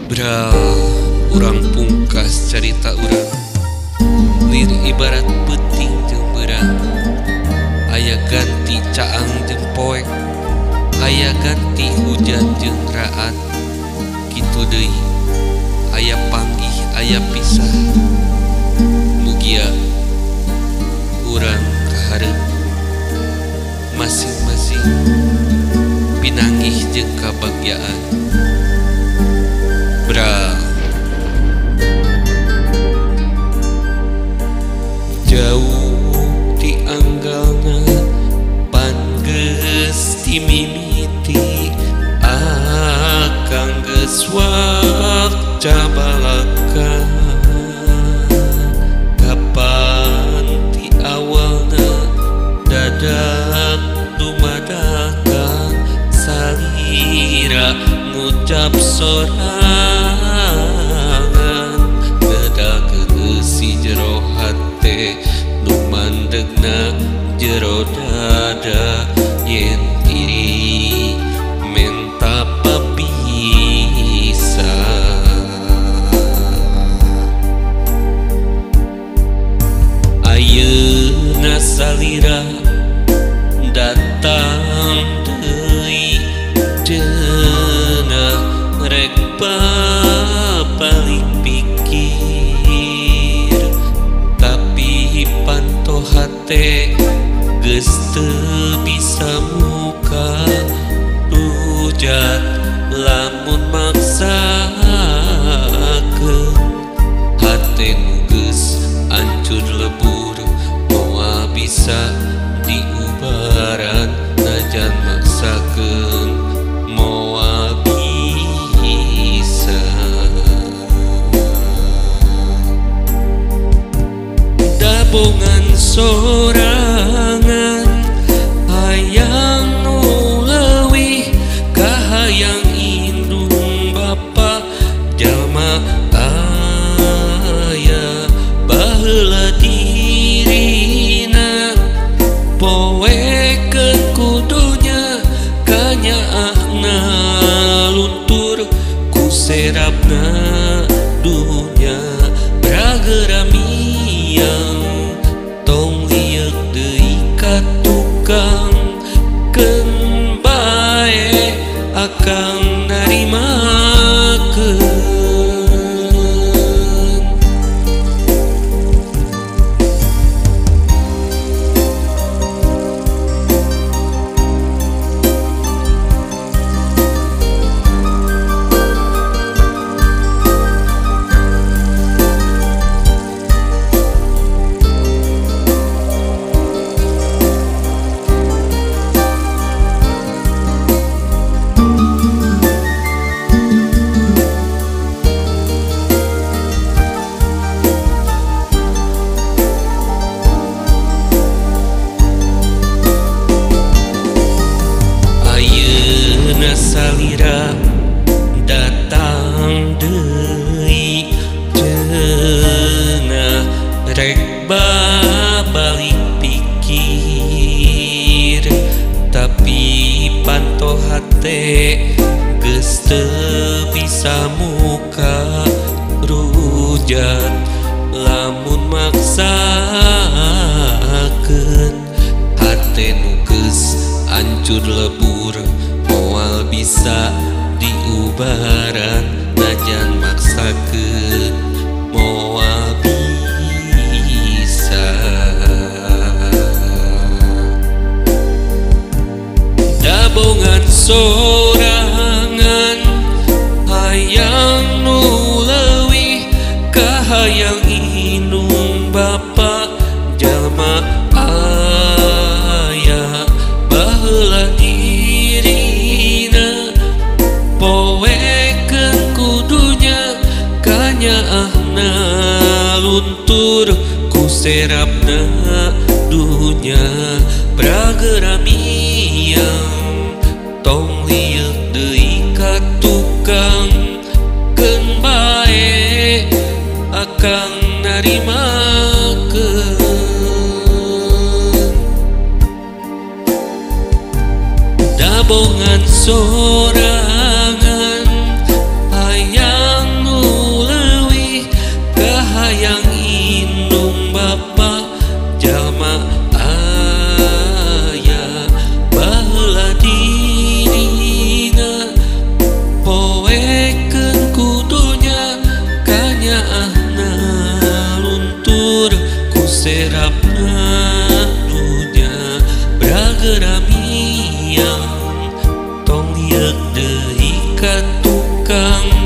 Bral urang pungkas carita urang lir ibarat peuting jeung beurang, aya ganti caang jeung poek, aya ganti hujan jeung raat. Kitu deui aya panggih aya pisah. Mugia urang kahareup masing-masing pinanggih jeung kabagjaan. Bral jauh ti anggalna pan geus ti mimiti, akang geus wakca balaka. Kapan ti awalna dadak dumadakan salira ngucap sorangan, dadak si jero hate nu mandegna jero dada, yen iri menta papisah. Ayeuna salira datang deui, cenah rek balik pikir, tapi panto hate geus teu bisa muka rujat lamun maksakeun. Hate nu geus ancur lebur moal bisa diubaran, najan maksakeun moal bisa. Dabongan sorangan hayang nu leuwih kahayang indung bapa, jalma aya baheula dirina, poekeun kudunya kanyaahna luntur ku serapna dunya. Bragera miang tong lieuk deui ka tukang, keun bae akang narimakeun. Ayeuna salira datang deui, cenah rek balik pikir, tapi panto hate geus teu bisa muka rujat lamun maksakeun. Hate nu geus ancur lebur moal bisa diubaran, najan maksakeun moal bisa. Dabongan sorangan hayang nu leuwih kahayang indung bapa, jalma aya baheula dirina, poekeun kudunya kanyaahna luntur ku serapna dunya. Bragera miang tong lieuk deui ka tukang, keun bae akang narimakeun. Dabongan sorangan hayang Kang.